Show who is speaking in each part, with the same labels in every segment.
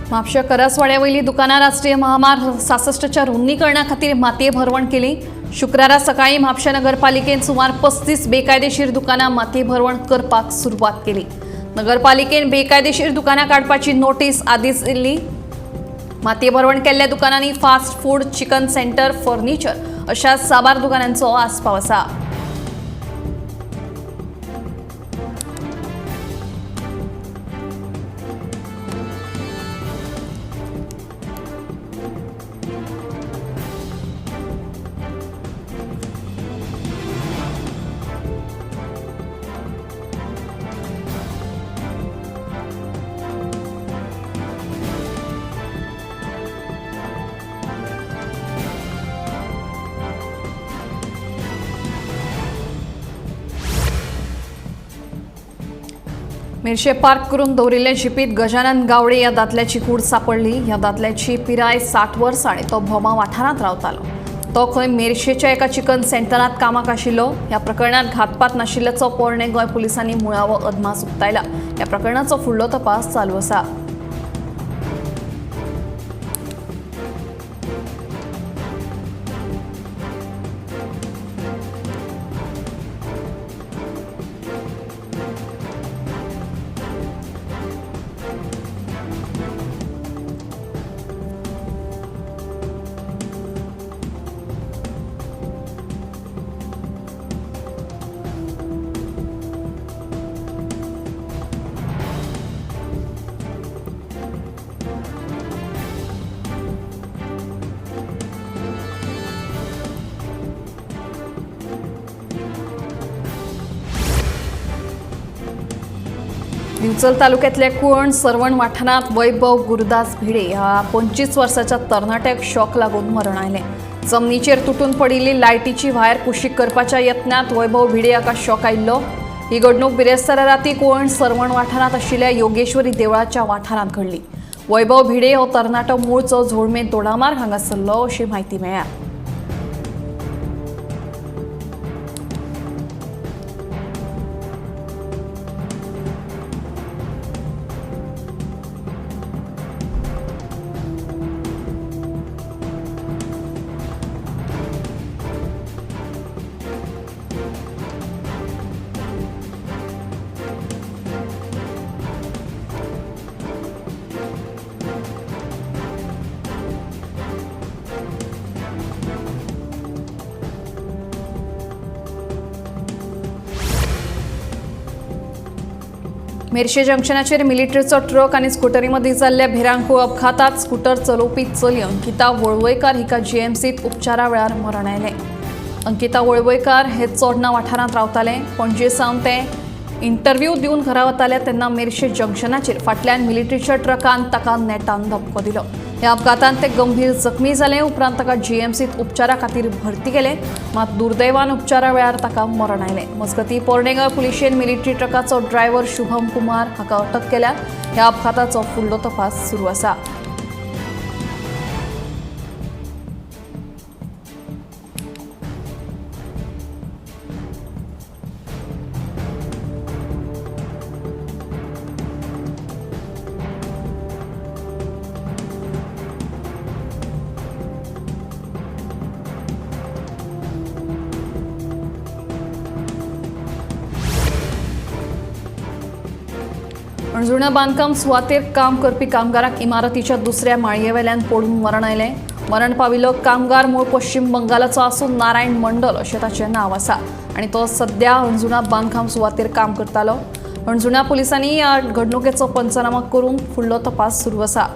Speaker 1: म्हापशा करासवाड्या वयली दुकानां राष्ट्रीय महामार्ग 66च्या रुंदीकरणा खातीर मातये भरवण केली. शुक्रारा सकाळी म्हापशा नगरपालिकेन सुमार 35 बेकायदेशीर दुकानां मातये भरवण करपाक सुरवात केली. नगरपालिकेन बेकायदेशीर दुकानां काडपाची नोटीस आदींच दिल्ली. मातये भरवण केल्ल्या दुकानांनी fast food, chicken centre, furniture अशा साबार दुकानांचो आस्पाव आसा. मिरशे पार्क करून दवरिल्ले जिपीत गजानन गावडे ह्या दादल्याची कूड सापडली. ह्या दादल्याची पिराय 60 वर्सां आनी तो भोमा वाठारांत रावतालो. तो खंय मेरशेच्या एका चिकन सेंटरांत कामाक आशिल्लो. ह्या प्रकरणांत घातपात नाशिल्ल्याचो पोरणे गोंय पुलिसांनी मुळावो अदमास उक्तायला. ह्या प्रकरणाचो फुडलो तपास चालू आसा. दिवचल तालुक्यातल्या कुळण सरवण वाठारांत वैभव गुरुदास भिडे ह्या 25 वर्साच्या तरणाट्याक शॉक लागून मरण आयलें. जमनीचेर तुटून पडिल्ली लायटीची वायर कुशीक करपाच्या यत्नांत वैभव भिडे हाका शॉक आयिल्लो. ही घडणूक बिरेस्तारा राती कुळण सरवण वाठारांत आशिल्ल्या योगेश्वरी देवळाच्या वाठारांत घडली. वैभव भिडे हो तरणाटो मूळचो झोळमे दोडामार्ग हांगासरलो अशी म्हायती मेळ्ळ्या. मेरशे जंक्शनाचेर मिलिटरीचो ट्रक आनी स्कुटरी मदीं जाल्ल्या भिरांकूळ अपघातात स्कुटर चलोवपी चली अंकिता वळवयकार हिका जीएमसीत उपचारा वेळार मरण आयलें. अंकिता वळवयकार हे चोडणा वाठारांत रावताले. पणजे सावन ते इंटरव्यू दिवन घरा वताले तेन्ना मेरशे जंक्शनाचेर फाटल्यान मिलिटरीच्या ट्रकान ताका नेटान धपको दिलो. ह्या अपघातांत ते गंभीर जखमी जाले. उपरांत ताका जीएमसीत उपचारा खातीर भरती केले, मात दुर्दैवान उपचारा वेळार ताका मरण आयलें. मजगतीं पोरणें गोंय पुलिशेन मिलिटरी ट्रकाचो ड्रायव्हर शुभम कुमार हाका अटक केल्या. ह्या अपघाताचो फुडलो तपास सुरू आसा. अणजुणा बांदकाम सुवातेर काम करपी कामगाराक इमारतीच्या दुसऱ्या माळयेवेल्यान पडून मरण आयलें. मरण पाविल्लो कामगार मूळ पश्चिम बंगालाचो आसून नारायण मंडल अशें ताचें नांव आसा आनी तो सद्या अणजुणा बांदकाम सुवातेर काम करतालो. अणजुणा पुलिसांनी ह्या घडणुकेचो पंचनामा करून फुडलो तपास सुरू आसा.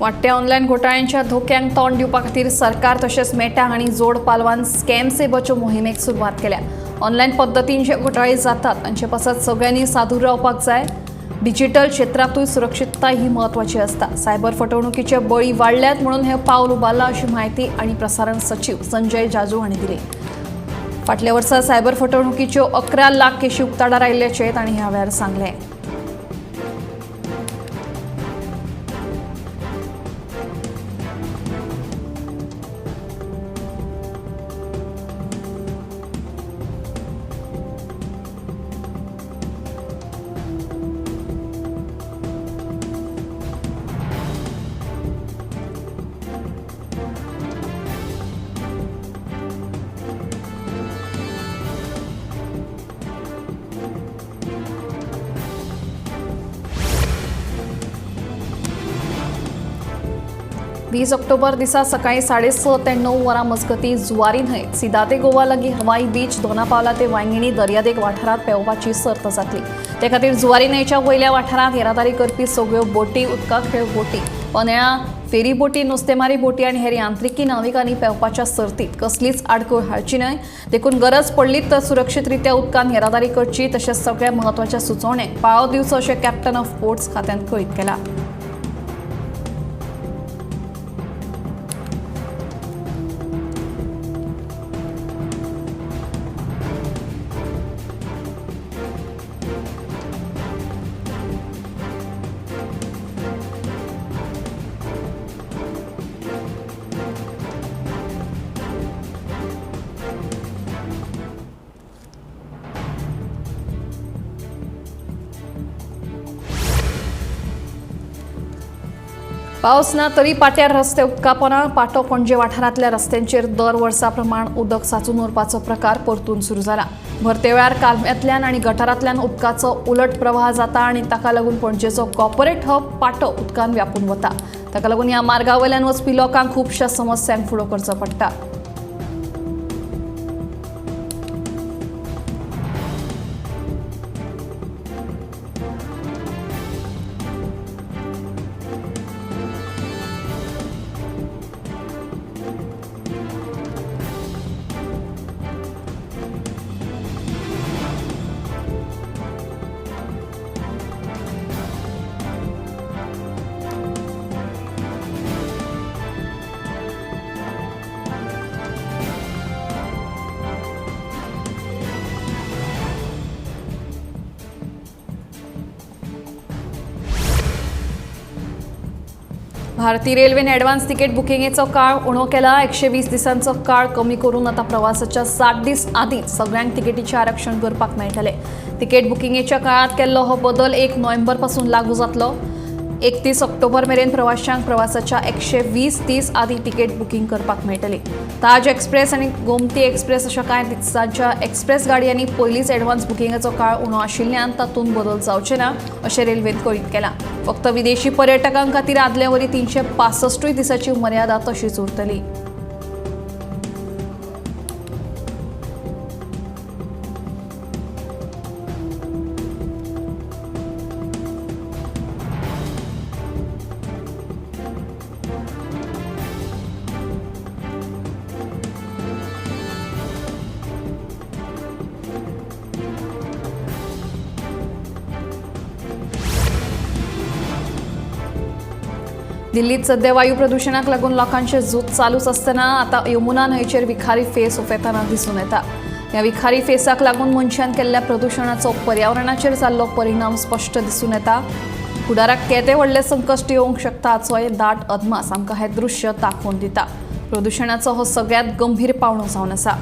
Speaker 1: वाडट्या ऑनलायन घोटाळ्यांच्या धोक्यांक तोंड दिवपा खातीर सरकार तशेंच मेटा हांणी जोड पालवान स्कॅम से बचो मोहिमेक सुरवात केल्या. ऑनलायन पद्दतीन जे घोटाळे जातात तांचे पासत सगळ्यांनी सादूर रावपाक जाय. डिजिटल क्षेत्रांतूय सुरक्षितताय ही म्हत्वाची आसता. सायबर फटवणुकीचे बळी वाडल्यात म्हणून हे पावल उबारलां अशी म्हायती आनी प्रसारण सचीव संजय जाजू हांणी दिली. फाटल्या वर्सा सायबर फटवणुकीच्यो 11 लाख केशी उक्ताडार आयिल्ल्याचें तांणी ह्या वेळार सांगलें. वीस ऑक्टोबर दिसा सकाळी 6:30 ते 9 वरां मजगतीं जुवारी न्हंयेत सिदाते गोवा लागीं हवाई बीच दोनापावला ते वांगिणी दर्यादेग वाठारांत पेंवपाची सर्त जातली. ते खातीर जुवारी न्हंयेच्या वयल्या वाठारांत येरादारी करपी सगळ्यो बोटी, उदका खेळ बोटी, पनेळां, फेरी बोटी, नुस्तेमारी बोटी आनी हेर यांत्रिकी नाविकांनी पेंवपाच्या सर्तीत कसलीच आडखळ हाडची न्हय देखून गरज पडली तर सुरक्षीतरित्या उदकांत येरादारी करची तशेंच सगळ्या म्हत्वाच्या सुचोवण्यांक पाळो दिवचो अशें कॅप्टन ऑफ पोर्ट्स खात्यान कळीत केलां. पावस ना तरी पाट्यार रस्ते उदकापोना. पाटो पणजे वाठारांतल्या रस्त्यांचेर दर वर्सा प्रमाण उदक सांचून उरपाचो प्रकार परतून सुरू जाला. भरते वेळार कालव्यांतल्यान आनी गटारांतल्यान उदकाचो उलट प्रवाह जाता आनी ताका लागून पणजेचो कॉर्पोरेट हब पाटो उदकान व्यापून वता. ताका लागून ह्या मार्गा वयल्यान वचपी लोकांक खुबश्या समस्यांक फुडो करचो पडटा. भारतीय रेल्वेने ॲडव्हान्स तिकीट बुकिंगेचो काळ उणो केला. 120 दिसांचो काळ कमी करून आता प्रवासाच्या 60 दीस आदींच सगळ्यांक तिकेटीचें आरक्षण करपाक मेळटलें. तिकेट बुकिंगेच्या काळांत केल्लो हो बदल 1 नोव्हेंबर पासून लागू जातलो. 31 ऑक्टोबर मेरेन प्रवाशांक प्रवासाच्या 120 दीस आदीं तिकेट बुकींग करपाक मेळटली. ताज एक्सप्रेस आनी गोमती एक्सप्रेस अशा कांय दिसांच्या एक्सप्रेस गाडयांनी पयलींच ॲडव्हान्स बुकिंगेचो काळ उणो आशिल्ल्यान तातूंत बदल जावचे ना अशें रेल्वेन कळीत केलां. फक्त विदेशी पर्यटकां खातीर आदले वरी 365 दिसांची मर्यादा तशीच उरतली. दिल्लीत सध्या वायू प्रदूषणाक लागून लोकांचे झूज चालूच आसतना आतां यमुना न्हंयचेर विखारी फेस उफेतना दिसून येता. ह्या विखारी फेसाक लागून मनशान केल्ल्या प्रदूषणाचो पर्यावरणाचेर जाल्लो परिणाम स्पश्ट दिसून येता. फुडाराक केदें व्हडलें संकश्ट येवंक शकता हाचो हे दाट अदमास आमकां हें दृश्य दाखोवन दिता. प्रदूषणाचो हो सगळ्यांत गंभीर पावंडो जावन आसा.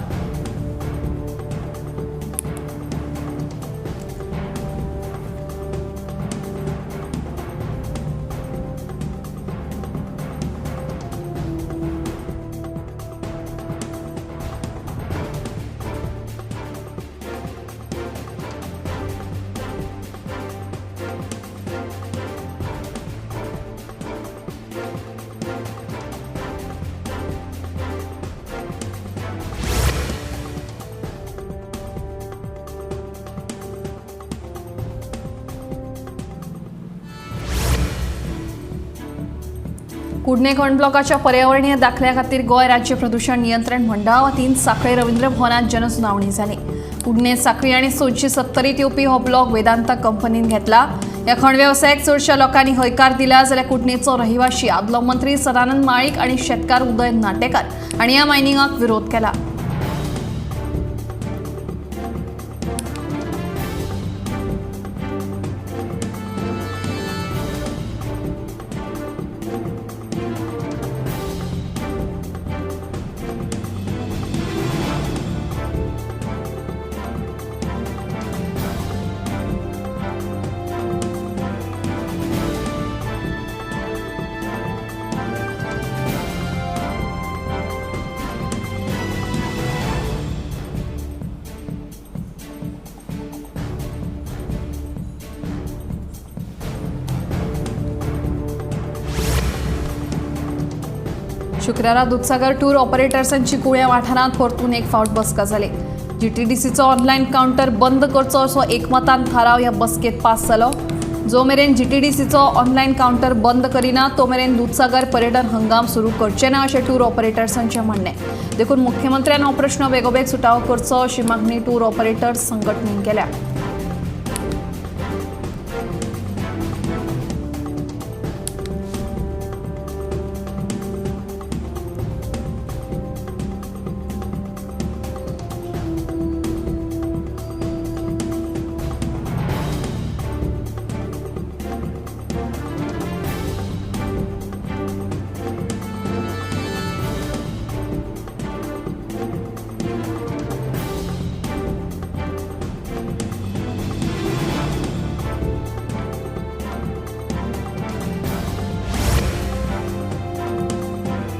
Speaker 1: कुडणे खण ब्लॉकाच्या पर्यावरणीय दाखल्या खातीर गोंय राज्य प्रदूषण नियंत्रण मंडळा वतीन सांखळे रवींद्र भवनात जनसुनावणी जाली. कुडणे, सांखळी आनी सोनशी सत्तरीत येवपी हो ब्लॉक वेदांता कंपनीन घेतला. ह्या खण वेवसायाक चडशा लोकांनी हयकार दिला जाल्यार कुडणेचो रहिवाशी आदलो मंत्री सदानंद माळीक आनी शेतकार उदय नाटेकार हांणी ह्या मायनिंगाक विरोध केला. शुक्रारा दुधसागर टूर ऑपरेटर्सांची कुळ्या वाठारांत परतून एक फावट बसका जाली. जीटीडीसीचो ऑनलायन कावंटर बंद करचो असो एकमतान थाराव ह्या बसकेत पास जालो. जो मेरेन जीटीडीसीचो ऑनलायन कावंटर बंद करिना तो मेरेन दुधसागर पर्यटन हंगाम सुरू करचे ना अशें टूर ऑपरेटर्सांचें म्हणणें. देखून मुख्यमंत्र्यान हो प्रश्न बेगोबेग सुटावो करचो अशी मागणी टूर ऑपरेटर्स संघटनेन केल्या.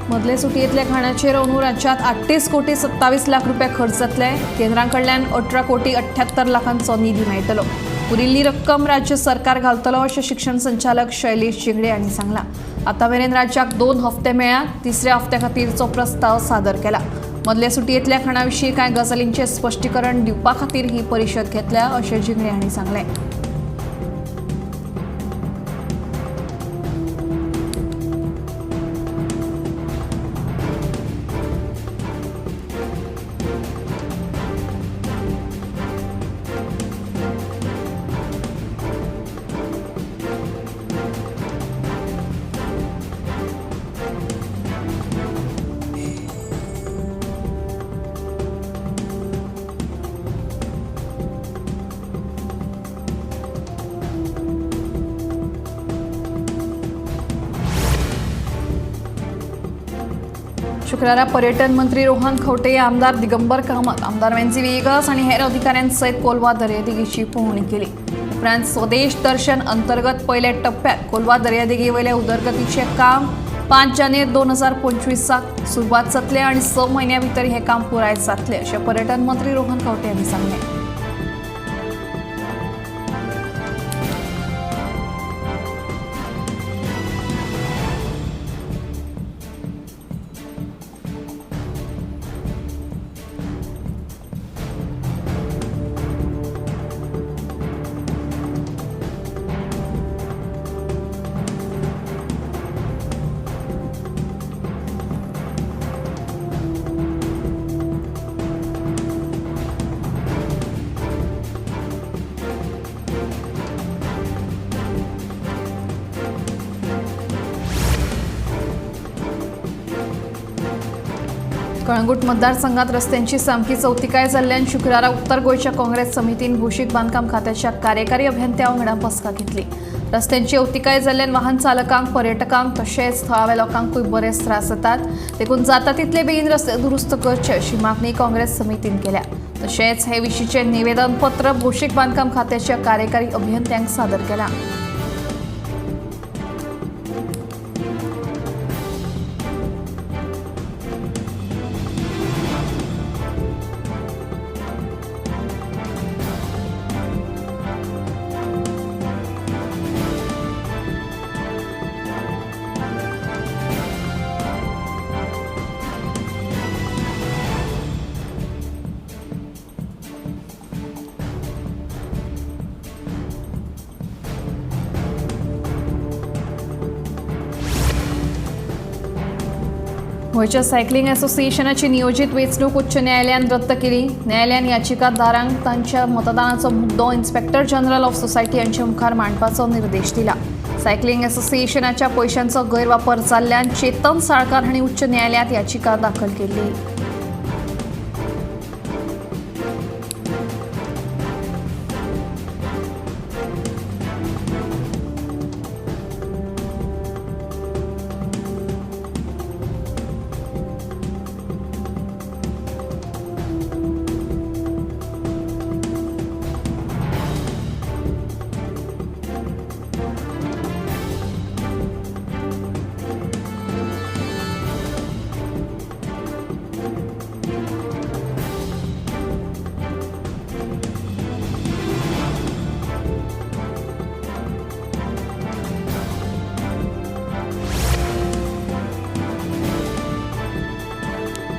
Speaker 1: मदले सुटयेंतल्या खाणाचेर अंदू राज्यांत 38 कोटी 27 लाख रुपया खर्च जातले. केंद्रा कडल्यान 18 कोटी 78 लाखांचो निधी मेळटलो. उरिल्ली रक्कम राज्य सरकार घालतलो अशें शिक्षण संचालक शैलेश झिंगडे हांणी सांगलां. आतां मेरेन राज्याक 2 हप्ते मेळ्ळा. तिसऱ्या हप्त्या खातीरचो प्रस्ताव सादर केला. मदले सुटयेंतल्या खाणा विशीं कांय गजालींचें स्पश्टीकरण दिवपा खातीर ही परिशद घेतल्या अशें झिंगडे हांणी सांगलें. शुक्रारा पर्यटन मंत्री रोहन खवटे, आमदार दिगंबर कामत, आमदार वेन्झी व्हिएगस आनी हेर अधिकाऱ्यांसयत कोलवा दर्यादेगेची पळोवणी केली. उपरांत स्वदेश दर्शन अंतर्गत पयल्या टप्प्यात कोलवा दर्यादेगे वयल्या उदरगतीचें काम 5 जानेर 2025 सुरवात जातले आनी 6 म्हयन्या भितर हें काम पुराय जातलें अशें पर्यटन मंत्री रोहन खवटे हांणी सांगलें. कळंगूट मतदारसंघात रस्त्यांची सामकी चवतिकाय जाल्ल्यान शुक्रारा उत्तर गोंयच्या काँग्रेस समितीन भौशीक बांदकाम खात्याच्या कार्यकारी अभियंत्या वांगडा बसका घेतली. रस्त्यांची अवतिकाय जाल्ल्यान वाहन चालकांक, पर्यटकांक तशेंच थळाव्या लोकांकूय बरेच त्रास जातात. देखून जाता तितले बेगीन रस्ते दुरुस्त करचे अशी मागणी काँग्रेस समितीन केल्या. तशेंच हे विशींचें निवेदनपत्र भौशीक बांदकाम खात्याच्या कार्यकारी अभियंत्यांक सादर केलां. गोंयच्या सायकलिंग असोसिएशनाची नियोजीत वेंचणूक उच्च न्यायालयान रद्द केली. न्यायालयान याचिकादारांक तांच्या मतदानाचो मुद्दो इन्स्पेक्टर जनरल ऑफ सोसायटी हांचे मुखार मांडपाचो निर्देश दिला. सायकलिंग असोसिएशनाच्या पयशांचो गैरवापर जाल्ल्यान चेतन साळकार हांणी उच्च न्यायालयांत याचिका दाखल केल्ली.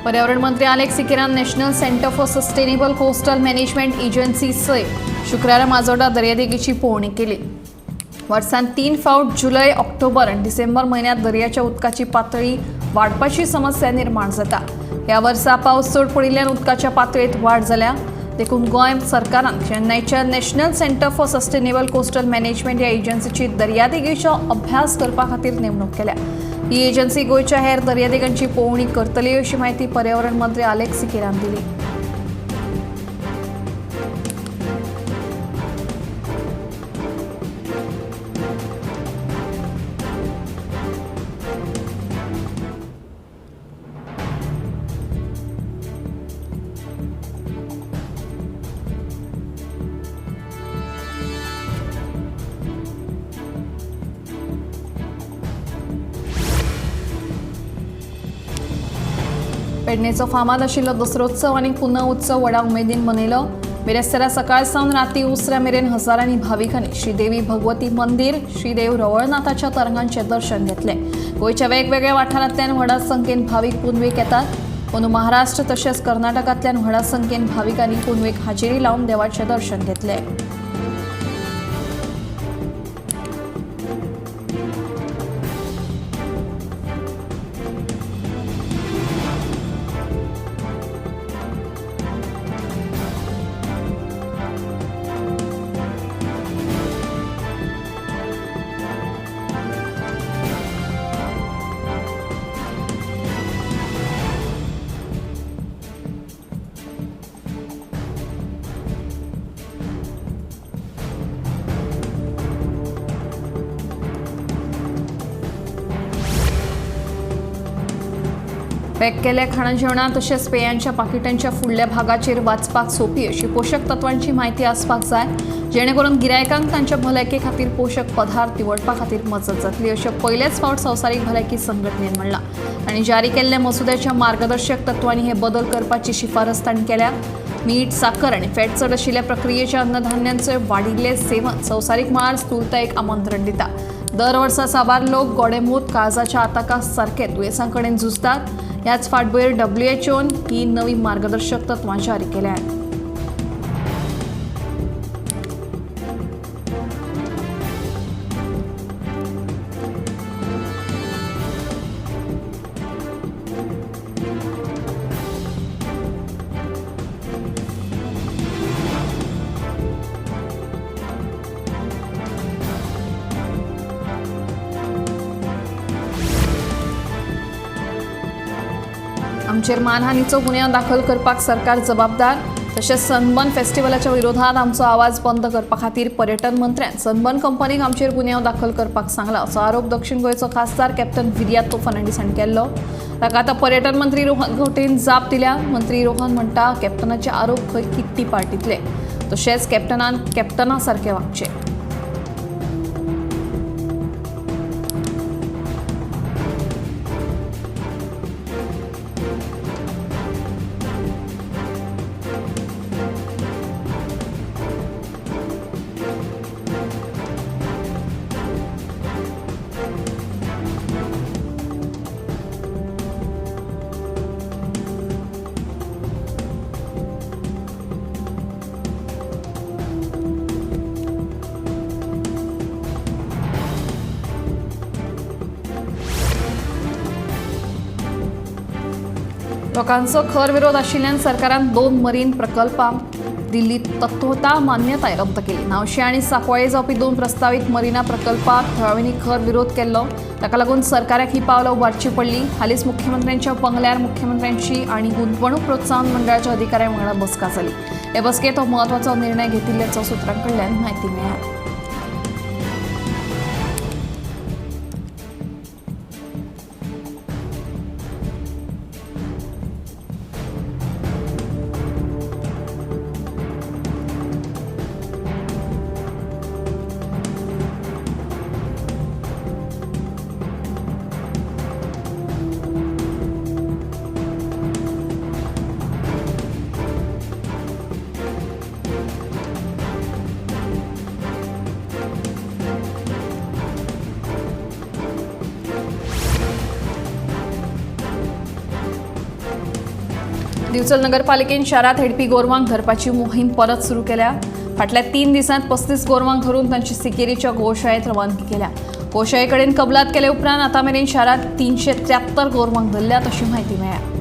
Speaker 1: पर्यावरण मंत्री Alex सिकेरान national centre for sustainable coastal management agency सयत शुक्रारा माजोड्डा दर्यादेगेची पळोवणी केली. वर्सान 3 फावट जुलय, ऑक्टोबर आनी डिसेंबर म्हयन्यांत दर्याच्या उदकाची पातळी वाडपाची समस्या निर्माण जाता. ह्या वर्सा पावस चड पडिल्ल्यान उदकाच्या पातळेंत वाड जाल्या. देखून गोंय सरकारान चेन्नयच्या national centre for sustainable coastal management ह्या एजन्सीची दर्यादेगेचो अभ्यास करपा खातीर नेमणूक केल्या. ही एजन्सी गोंयच्या हेर दर्यादेगांची पळोवणी करतली अशी माहिती पर्यावरण मंत्री आलेक्स सिकेरान दिली. पेडणेचो फामाद आशिल्लो दसरोत्सव आनी पुनव उत्सव व्हडा उमेदीन मनयलो. बिरेस्तारा सकाळ सावन राती उसरां मेरेन हजारांनी भाविकांनी श्रीदेवी भगवती मंदीर, श्रीदेव रवळनाथाच्या तरंगांचें दर्शन घेतलें. गोंयच्या वेगवेगळ्या वाठारांतल्यान व्हडा संख्येन भावीक पुनवेक येतात. अंदू महाराष्ट्र तशेंच कर्नाटकांतल्यान व्हडा संख्येन भाविकांनी पुनवेक हाजेरी लावन देवाचें दर्शन घेतलें. पॅक केल्ल्या खाणा जेवणां तशेंच पेयांच्या पाकिटांच्या फुडल्या भागाचेर वाचपाक सोपी अशी पोशक तत्वांची म्हायती आसपाक जाय, जेणे करून गिरायकांक तांच्या भलायके खातीर पोशक पदार्थ निवडपा खातीर मजत जातली अशें पयलेच फावट संवसारीक भलायकी संघटनेन म्हणलां. तांणी जारी केल्ल्या मसुद्याच्या मार्गदर्शक तत्वांनी हे बदल करपाची शिफारस तांणी केल्या. मीठ, साकर आनी फॅट चड आशिल्ल्या प्रक्रियेच्या अन्नधान्यांचें वाडिल्लें सेवन संवसारीक मळार स्थूलतायेक आमंत्रण दिता. दर वर्सा साबार लोक गोडेंमूत, काळजाच्या आताका सारके दुयेंसां कडेन झुजतात. ह्याच फाटभुंयेर WHO ही नवी मार्गदर्शक तत्वां जारी केल्यात. आमचेर मानहानीचो गुन्यांव दाखल करपाक सरकार जबाबदार. तशेंच सनबर्न फेस्टिवलाच्या विरोधात आमचो आवाज बंद करपा खातीर पर्यटन मंत्र्यान सनबर्न कंपनीक आमचेर गुन्यांव दाखल करपाक सांगला असो आरोप दक्षिण गोंयचो खासदार कॅप्टन विरियातो फर्नांडीस हांणी केल्लो. ताका आतां पर्यटन मंत्री रोहन खंवटेन जाप दिल्या. मंत्री रोहन म्हणटा कॅप्टनाचे आरोप खंय किट्टी पार्टीतले, तशेंच कॅप्टनान कॅप्टना सारके वागचे. लोकांचो खर विरोध आशिल्ल्यान सरकारान 2 मरीन प्रकल्पांक दिल्ली तत्वता मान्यताय रद्द केली. नावशे आनी सांकवाळे जावपी 2 प्रस्तावीत मरिना प्रकल्पाक थळाव्यांनी खर विरोध केल्लो. ताका लागून सरकाराक ही पावलां उबारची पडली. हालींच मुख्यमंत्र्यांच्या बंगल्यार मुख्यमंत्र्यांची आनी गुंतवणूक प्रोत्साहन मंडळाच्या अधिकाऱ्यां वांगडा बसका जाली. हे बसकेंत हो म्हत्वाचो निर्णय घेतिल्ल्याचो सुत्रां कडल्यान म्हायती मेळ्ळ्या. दिवचल नगरपालिकेन शारात हेडपी गोरवांक धरपाची मोहीम परत सुरू केल्या. फाटल्या 3 दिसांत 35 गोरवांक धरून तांची सिकेरीच्या गोशाळेत रवानगी केल्या. गोशाळेकडेन कबलात केले उपरांत आतां मेरेन शारात 373 गोरवांक धरल्यात अशी म्हायती मेळ्ळ्या.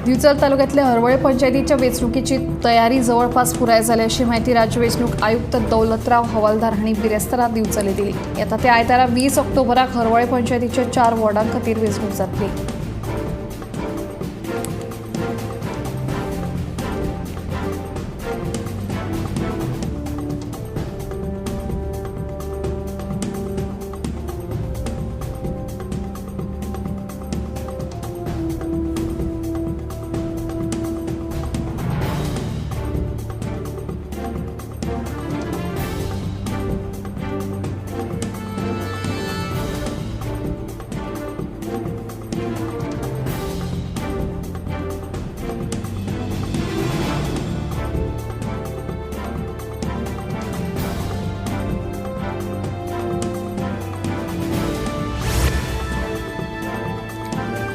Speaker 1: दिवचल तालुक्यातल्या हरवळे पंचायतीच्या वेंचणुकीची तयारी जवळपास पुराय जाली अशी माहिती राज्य वेंचणूक आयुक्त दौलतराव हवालदार हांणी बिरेस्तारा दिवचले दिली. येता ते आयतारा 20 ऑक्टोबराक हरवळे पंचायतीच्या 4 वॉर्डां खातीर वेंचणूक जातली.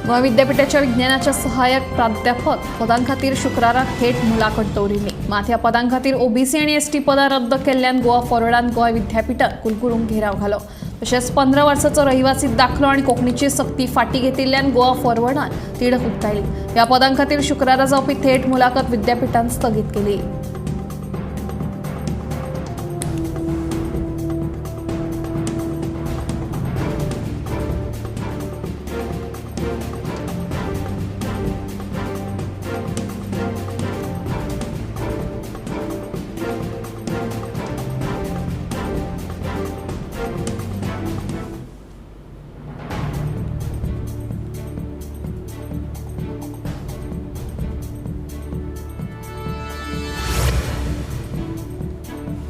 Speaker 1: गोंय विद्यापीठाच्या विज्ञानाच्या सहाय्यक प्राध्यापक पदांखातीर शुक्रारा थेट मुलाखत दवरिल्ली. मात ह्या पदांखातीर ओबीसी आनी एसटी पदां रद्द केल्ल्यान गोवा फॉरवर्डान गोंय विद्यापीठात कुलगुरूंक घेराव घालो. तशेंच 15 वर्साचो रहिवासी दाखलो आनी कोंकणीची सक्ती फाटी घेतिल्ल्यान गोवा फॉरवर्डान तिडक उक्तायली. ह्या पदांखातीर शुक्रारा जावपी थेट मुलाखत विद्यापीठान स्थगीत केली.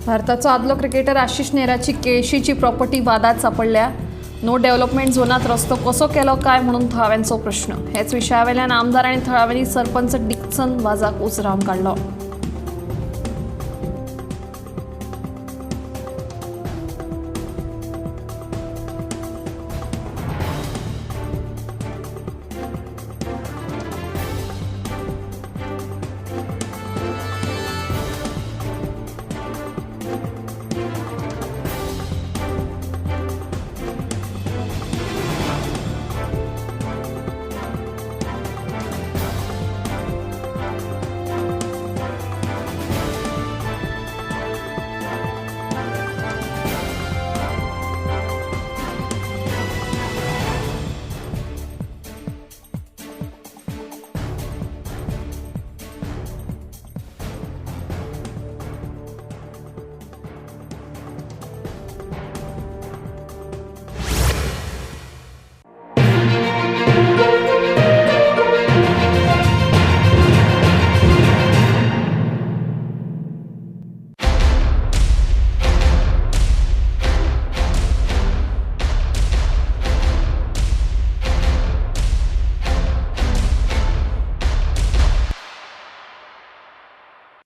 Speaker 1: भारताचो आदलो क्रिकेटर आशिष नेहराची केळशीची प्रॉपर्टी वादात सापडल्या. नो डेव्हलपमेंट झोनात रस्तो कसो केलो काय म्हणून थळाव्यांचो प्रश्न. हेच विशयावेल्यान आमदार आनी थळाव्यांनी सरपंच डिक्सन वाजाक उजरावन काडलो.